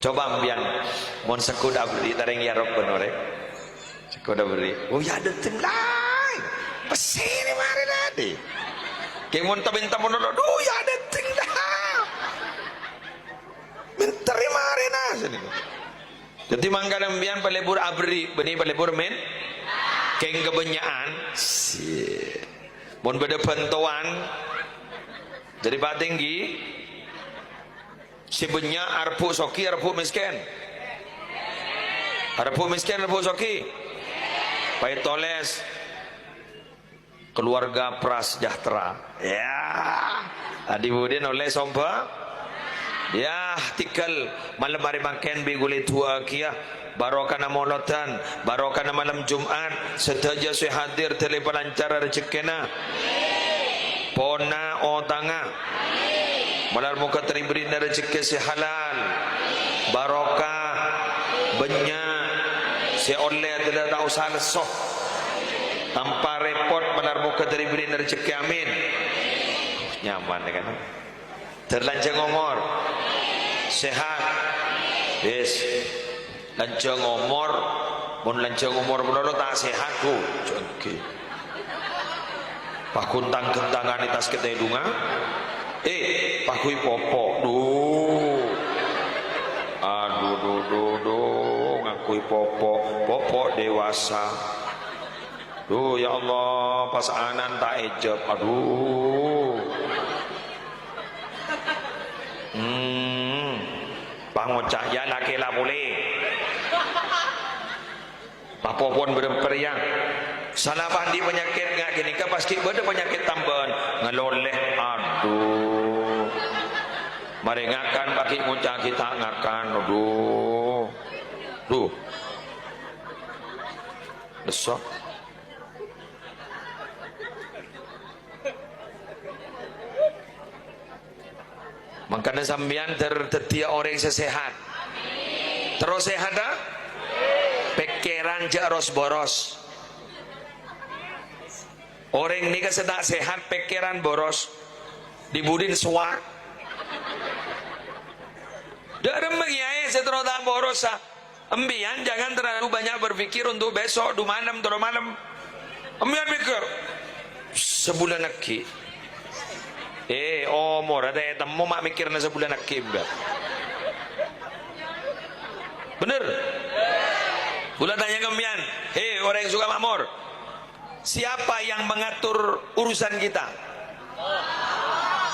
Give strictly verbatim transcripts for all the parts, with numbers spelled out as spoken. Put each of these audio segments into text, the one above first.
Coba ampèyan, mon segghut aberri' tarèng ya robbân orèng. Segghut aberri'. Oh, ya dâteng laèn. Pèssèna marè tadâ'. Kè mon ta-mènta monolog, "Duh, ya dâteng dah." Mènta rè marèna sènè. Dhâddhi mangkana ampèyan palebur aberri', bânnè palebur mèn-, kèng kabânnya'an. Sè. Mon bâdâ bhântowan, jârèya patèngghi. Sè bânnya' arebbhu' soghi, arebbhu' mèskèn? Arebbhu' mèskèn, arebbhu' soghi? Pas ètolès, keluarga prasejahtera. Ya, adi-budi nolès somba. Ya, tèngghâl malem arè mangkèn bi' ghulâ du'aaghiyâ. Barokana molodhân, barokana malem Jum'at, sadhâjâ sè hadir dâlli palancara rejekkèna. Pona otangnga. Malar moghâ ta' èbherri'na rejekkè sè halal, barokah, bânnya', sè ollè dâlâ ta' osa lesso. Tanpa rèpot, malar moghâ ta' èbherri'na rejekkè. Amin. Nyaman, ya kan? Dâr lanjhâng omor. Sehat. Yes. Lanjhâng omor. Mon lanjhâng omor malolo ta' sehat, bu. Jânggi. Paghun tang-ghentangan è attas katèdungan. Eh, paghun popo. Duh. Aduh, duh, duh, duh. Ngangghuy popo. Popo dewasa. Duh, ya Allah, pas anan ta' èjâb. Aduh. Hmm. Pangoca', ya, la kèla polè. Papopon bârâmper, ya. Sala andi' panyakèt nga' ghânèka pas ghi' bâdâ panyakèt tambâ'ân. Ngalolè. Aduh. Marè ngakan paghi' ngoca' ghi' ta' ngakan. Aduh. Duh. Lesso. Mangkana sampèyan dâr dhâddhiyâ orèng sè sehat. Terro sehat, ha? Pèkkèran jhâ' ros-boros. Orèng nèka sè ta' sehat, pèkkèran boros. Dhi-budhina sowak. Dâ' remma kèyaè sè terro ta' boros, ha? Empèyan jangan terlalu banyak berpikir untuk besok, du malem, terro malem. Empèyan mèkkèr, "Sabulân aghi'." Eh, omorra ta' ètemmo ma' mèkkèrna sabulân aghi', Mbak. Bener? Kaulâ tanya ka empèyan, "He, orèng Sukamakmur, siapa yang mengatur urusan kita?"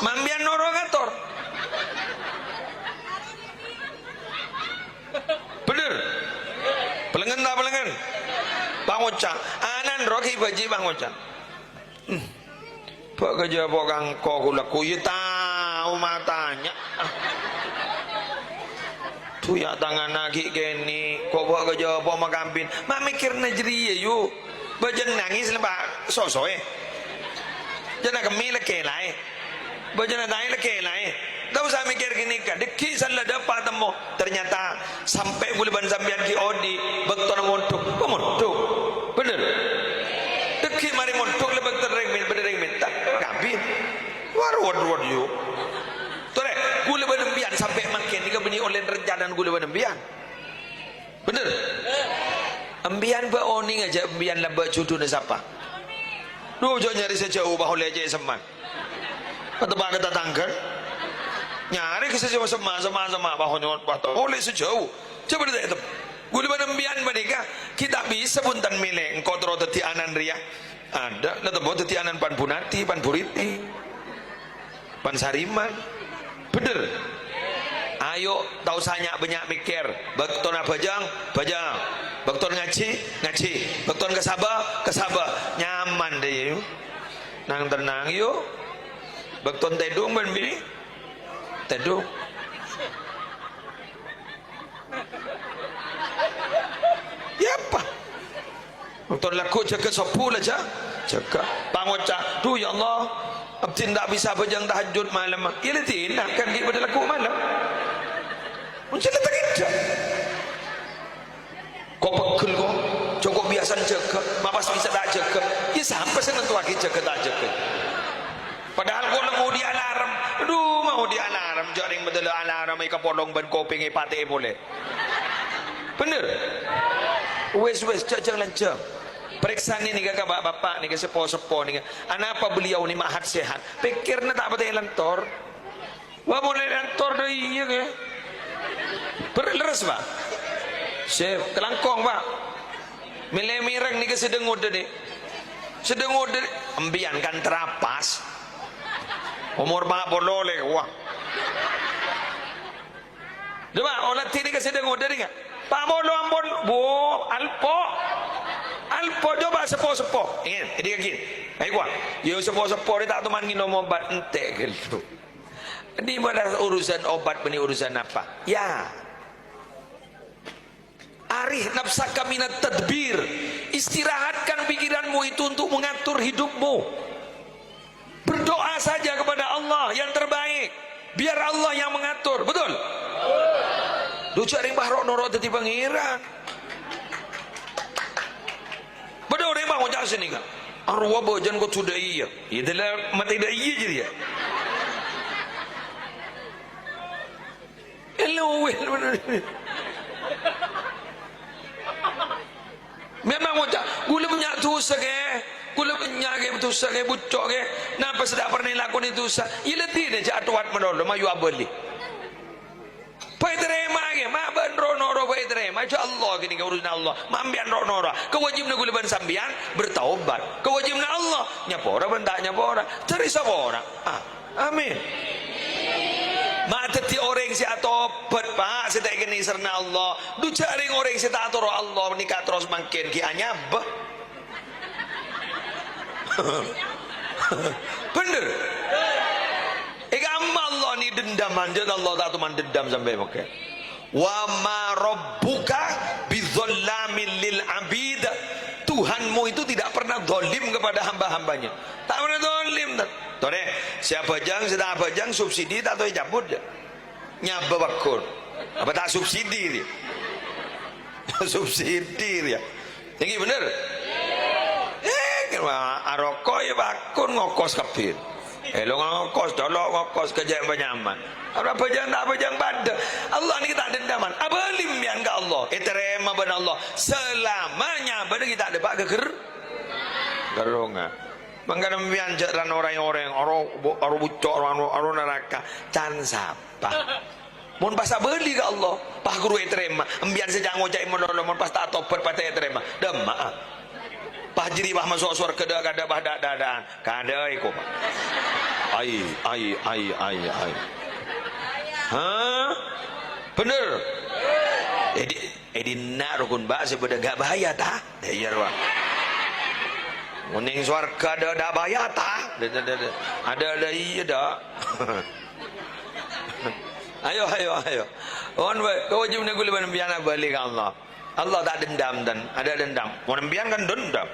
Ma' empèyan noro' ngator. Bener? Pelengen ta' pelengen? Pangoca'. Anan rogi bâji' pangoca'. Hmm. Bâ' kajâ po' kangko kulâ ku, iyâ tao matanya. Duh, ya' tangana ghi' kènè', ko' bâ' kajâ po' makambin. Ma' mèkkèrna jârèya, yu. Bâjâna nangès la, Pak, sosoè. Jâna kemmè la kèlaè. Bâjâna taè la kèlaè. Ta' osa mèkkèr ghânèka, dâgghi' sala dâpa' temmo. Ternyata sampè' kaulâ bân sampèyan ghi' odi', bâktona mondhuk, oh, mondhuk. Bener. Dâgghi' marè mondhuk la bâktona rèng min-, bâdâ rèng mènta. Kabin. Waduh, waduh, waduh, yu. Torè, kaulâ bân empèyan sampè' mangkèn nèka bânnè ollè rencana kaulâ bân empèyan. Bener? Empèyan bâ' onèng jâ' empèyan lambâ' juduna sapa? Dhu, jâ' nyarè sè jhâu, bâ' ollè cè' semma. Kateppa' ka tatangghâ. Nyarè ka sè jhâu semma, semma, semma, bâ' onèng, bâ' ollè sè jhâu. Coba dhi-, tem-, kaulâ bân empèyan panèka, ghi' ta' bisa bhunten mèlè engko' terro dhâddhi anan rèya. Adâ', la temmo dhâddhi anan pan bunati, pan buriti. Pan sariman. Bener? Ayo, ta' osa nya'-bânnya' mèkkèr. Bâktona bhâjâng, bhâjâng. Bâktona ngajhi, ngajhi. Bâktona kasabâ, kasabâ. Nyaman dâ, yu. Nang-tennang, yu. Bâktona tèdung bân binè, tèdung. Yâ, apa? Bâktona lagghu' jâgâ sobbhu la jâ-, jâgâ. Pangoca', "Dhu, ya Allah, abdhina ta' bisa bhâjâng tahajjud malem." Iyâ la dinah, kan ghi' bâdâ lagghu' malem. Mon jâ' la ta' kèdâ. Ko' pegghel, ko'. Jhâ' ko' biyasana jâgâ, ma' pas bisa ta' jâgâ. Iyâ, sapa sè nantowaghi jâgâ ta' jâgâ? Padahal Kok la ngodhi' alarm? Adhu, ma' ngodhi' alarm, jhâ' rèng madâlâ alarm èkapolong bân kopèng èpatè'è polè. Bhender? Wis, wis, jhâ' jhâng-lanjhâng. Parèksanè nèka ka bapa'-bapa' nèka, seppo-seppo nèka. Anapa beliau nè mahat sehat? Pèkkèrra ta' patè èlantor. Wah, polè èlantor dâ' iyâ, kè. Ber-, lerres, Pak? Sip, kalangkong, Pak. Mèlè mèreng nèka sedang ngodâ, nè. Sedang ngodâ, empèyan kan trapas. Omor empat puluh lè, wah. Coba, olatè nèka sedang ngodâ nèka. Empat puluh ampon, bu, alpo. Alpo, coba seppo-seppo. Ingat, ini lagi. Ayo, wah. Yo, seppo-seppo, nè ta' toman ngènom obat, entè', gitu. Ini malah urusan obat, ini urusan apa? Ya. Arih nafsaka minat tadbir. Istirahatkan pikiranmu itu untuk mengatur hidupmu. Berdoa saja kepada Allah yang terbaik. Biar Allah yang mengatur. Betul? Duh, jhâ' rèng bâ' ro'-noro' dhâddhi pangèran. Bâdâ orèng bâ' ngoca' sè nèka. Arowa bâjâna kodhu dâ' iyâ. Iyâ, dâlâ matè dâ' iyâ jârèya. Elo, weh, bener. Memang ngoca', "Ghulâ bânnya' dhusa, Kè. Ghulâ bânnya', Kè, dhusa, Kè, bucco', Kè. Napa sè ta' pernah èlakonè dhusa?" Iyâ, la dinah jhâ' atowat malolo, mayu abâli. Bâ' ètarèma, Kè. Ma' bâ'na ro'-noro' bâ' ètarèma. Jhâ' Allah, ghânèka urusanna Allah. Ma' empèyan ro'-noro'. Kawâjibhânna ghulâ bân sampèyan bertaubat. Kawâjibhânna Allah, nyapora bân ta' nyapora. Dhâri sapora. Ah. Amin. Ma' dhâddhi orèng sè atobhât, Pak, sè ta' èkennèng sèrana Allah. Dhu jhâ' rèng-orèng sè ta' atoro' Allah nèka terros mangkèn ghi' anyabâ. Bhender. È kamma Allah nè dendaman, jhâ' Allah ta' toman dendam sampè' mangkèn. "Wa ma rabbuka bidzallamin lil abid." Tuhanmu itu tidak pernah zalim kepada hamba-hambanya. Ta' pernah zalim, ta'. Torè, sè abhâjâng, sè ta' abhâjâng, subsidi ta' tao ècabut, jhâ'. Nyabâ pagghun. Apa ta' subsidi, rèya? Subsidi, rèya. Èngghi bhender? Eh, aroko' ya pagghun ngokos kabbhi. Èlo ngokos, colo' ngokos, kejjhâ' panyaman. Ora abhâjâng ta' abhâjâng padâ. Allah nèka ta' dendaman. Abâli empèyan ka Allah. Ètarèma bân Allah. Selama nyabâna ghi' ta' dâpa' ka ghâr-, ghârrungnga. Mangkana empèyan jhâ' ra-noro' orèng, aro bu-, aro bucco', aro anu, aro naraka. Can sapa? Mon pas abâli ka Allah, pas ghuru ètarèma. Empèyan sè ca-, ngoca'è malolo, mon pas ta' atobhât, pas ta' ètarèma. Dâmma'a. Pas jârèya pas maso' sowarghâ dâ'-kadâ' pas dâ'-dâdâ'ân. Kadâ' èko, Pak. Ai, ai, ai, ai, ai. Hah? Bhender? È dhi-, è dinna' rogon bâ' sè bâdâ ghi' bhâjâng, ta? Iyâ, rowa. Ngonèng sowarghâ dâ', dâ' bhâjâng, ta? Dâ', dâ', dâ', dâ'. Adâ, adâ, iyâ, dâ'. Ayo, ayo, ayo. On, wè, kawâjibhânna ghulâ bân empèyan abâli ka Allah. Allah ta' dendam, tan. Adâ dendam. Mon empèyan kan dendam.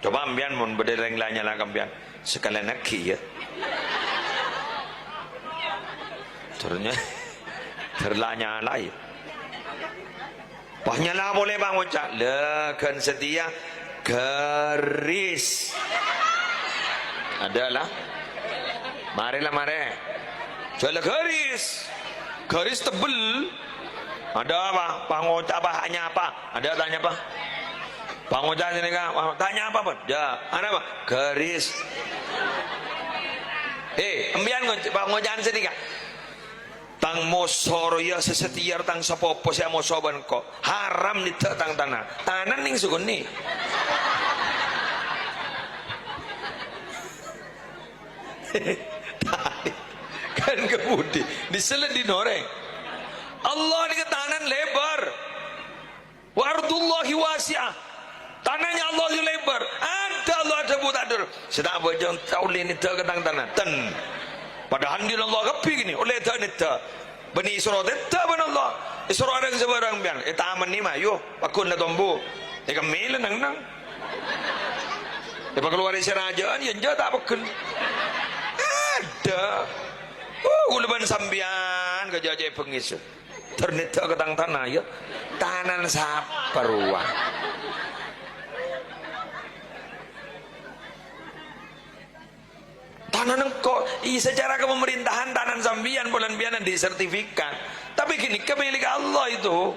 Coba empèyan mon bâdâ rèng la nyala ka empèyan, sakalèyan aghi, yâ. Ternyata, ter la nyala, yâ. Pas nyala polè, Pak, ngoca', "La, ghân satèya ghâris." Adâ, la. Marè, la, marè. Jhâ' la ghâris. Ghâris tebbel. Adâ, Pak, pas ngoca', Pak, nyapa. Adâ ta' nyapa? Pas ngoca' sè nèka, wah, ta' nyapa, Pak. Jhâ', ana, Pak? Ghâris. Eh, empèyan ngoca', pas ngoca'an sè nèka. "Tang moso rowa sè satèya tang sapopo sè amoso bân engko'. Haram nèddhâ' tang tana. Tana nèng sakonè'." Kan ka budi? Dhisellè dhin orèng. Allah nèka tanana lèbâr. "Wa ardullahi wasi'ah." Tanana Allah itu lèbâr. Adâ Allah adhâbu ta' dâr. Sè ta' abhâjâng ta' ollè nèddhâ' ka tang tana. Ten. Padahal dhin Allah kabbhi kènè', ollè ta' nèddhâ'. Bânnè èsoro tèddhâ' bân Allah. Èsoro arèng sabârâng empèyan. Ètamennè mayu, pagghun la tombu. Èkemmè la nang-nang. Èpakalowar sè rajâ'ân, yâ enjâ' ta' pegghel. Adâ. Uh, ghulâ bân sampèyan kajâ cè' bengngis. Ter nèddhâ' ka tang tana, yâ. Tanana sapa rowa? Tanana engko', i, secara kepemerintahan tanana sampèyan polana sampèyan andi' sertifikat. Tapè ghânèka milik Allah itu.